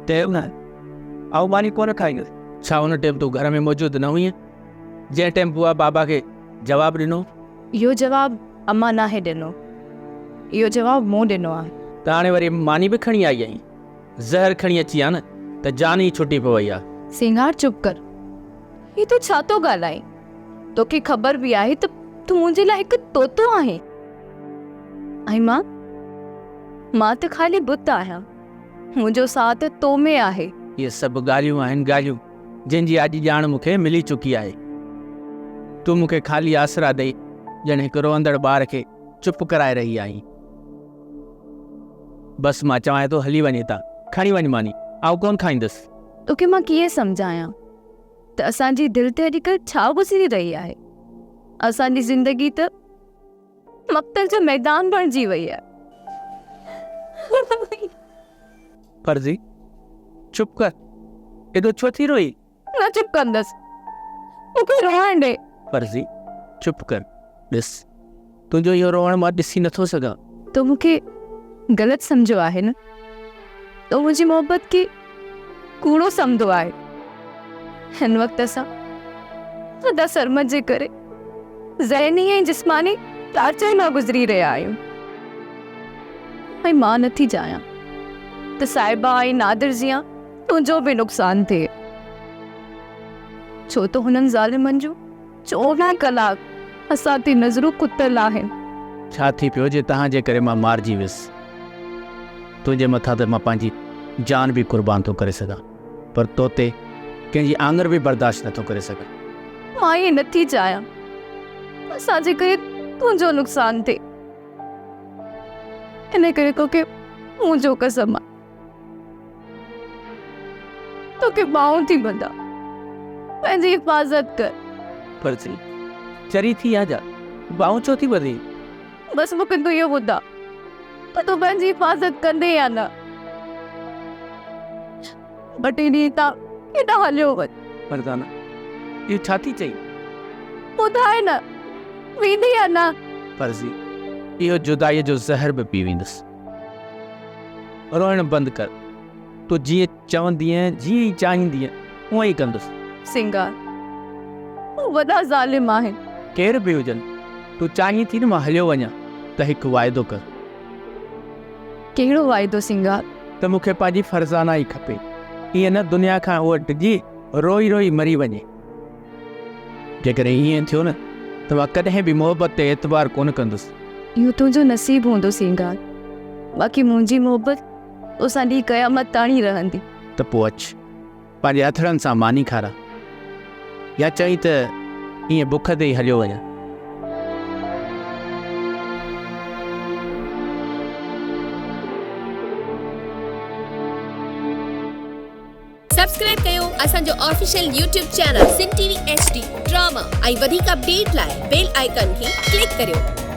چيو نه، آئون ماني ڪونه کائيندس. ڇا ان ٽيم تون گهر ۾ موجود نه هئينء، جنهن ٽيم بوا بابا کي جواب ڏنو؟ اهو جواب امان ناهي ڏنو، اهو جواب مون ڏنو آهي. ته هاڻي وري ماني به کڻي آئي آهين؟ زهر کڻي اچي ها نه ته جان ئي ڇٽي پوي ها. سينگار چپ ڪر، هي تون ڇا ٿو ڳالهائين؟ توکي خبر به آهي ته تون منهنجي لاء هڪ طوطو آهين ۽ مان، مان ته خالي بت آهيان. منهنجو ساهه ته تو ۾ آهي. اهي سڀ ڳالهيون آهن ڳالهيون، جن جي اڄ ڄاڻ مون کي ملي چڪي آهي. تون مون کي خالي آسرا ڏئي ڄڻ هڪ روئندڙ ٻار کي چپ ڪرائي رهي آهين. بس مان چوانء ٿو هلي وڃ هتان، کڻي وڃ ماني، آئون ڪونه کائيندس. توکي مان ڪيئن سمجهايان ته اسان جي دل تي اڄڪلهه ڇا گذري رهي آهي. اسان جي زندگي ته. مقتل جو ميدان بڻجي وئي آهي. فرزي، چپ ڪر، ايڏو ڇو ٿي روئين؟ نه چپ ڪندس، مون کي روئڻ ڏي. فرزي، چپ ڪر، ڏس، تنهنجو اهو روئڻ مان ڏسي نٿو سگهان. تو مون کي غلط سمجهيو آهي نه؟ تو منهنجي محبت کي ڪوڙو سمجهندو آهي. هن وقت اسان ادا سرمد جي ڪري ذهني ۽ جسماني ٽارچر مان گذري رهيا آهيون ۽ مان نٿي چاهيان ته صاحبه ۽ نادر جيان تنهنجو به نقصان ٿئي ڇو ته هنن ظالمن جون 24 ڪلاڪ اسان تي نظرون کتل آهن. ڇا ٿي پيو جي توهان جي ڪري مان مارجي ويس. تنهنجي مٿان ته مان پنهنجي جان به قربان ٿو ڪري سگهان پر تو تي ڪنهن جي آڱر به برداشت نٿو ڪري سگهان. مان ائين نٿي چاهيان ته اسان جي ڪري تنهنجو نقصان ٿئي. ان ڪري توکي منهنجو قسم آهي. توکي ٻانهون ٿي ٻڌان، پنهنجي حفاظت ڪر. فرزي، چري ٿي آ جا، ٻانهون ڇو ٿي ٻڌين؟ بس مون کي تون اهو ٻڌاء ته تون پنهنجي حفاظت ڪندين يا نه؟ ٻه ٽي ڏينهن هتان ڪيڏانهن هليو وڃ. فرزانه، اهو ڇا ٿي چئين؟ ٻڌاء نه، ويندين يا نه؟ فرزي، اهو جدائيء جو زهر به پي ويندس. روئڻ بند ڪر. تون جيئن چوندينء، جيئن ئي چاهيندينء، اونئن ئي ڪندس. سينگار، هو وڏا ظالم آهن. ڪير به هجن، تون چاهين ٿي نه مان هليو وڃان ته هڪ واعدو ڪر. ڪهڙو واعدو سينگار؟ ته مون کي پنهنجي فرزانه ئي کپي. ائين نه دنيا کان هوء ڊڄي روئي روئي مري وڃي. جيڪڏهن ائين ٿيو نه ته مان ڪڏهن به محبت تي اعتبار ڪونه ڪندس. اهو تنهنجو نصيب هوندو سينگار، باقي منهنجي محبت توسان ڏينهن قيامت تاڻي رهندي. ته پوء اچ، پنهنجي هٿڙن سان ماني کاراء، يا چئين ته ائين بک تي ئي هليو وڃان. سبسڪرائب ڪيو اسان جو official YouTube channel Sindh T V H D drama ۽ وڌيڪ اپڊيٽ لاء بيل آئيڪان کي ڪلڪ ڪريو.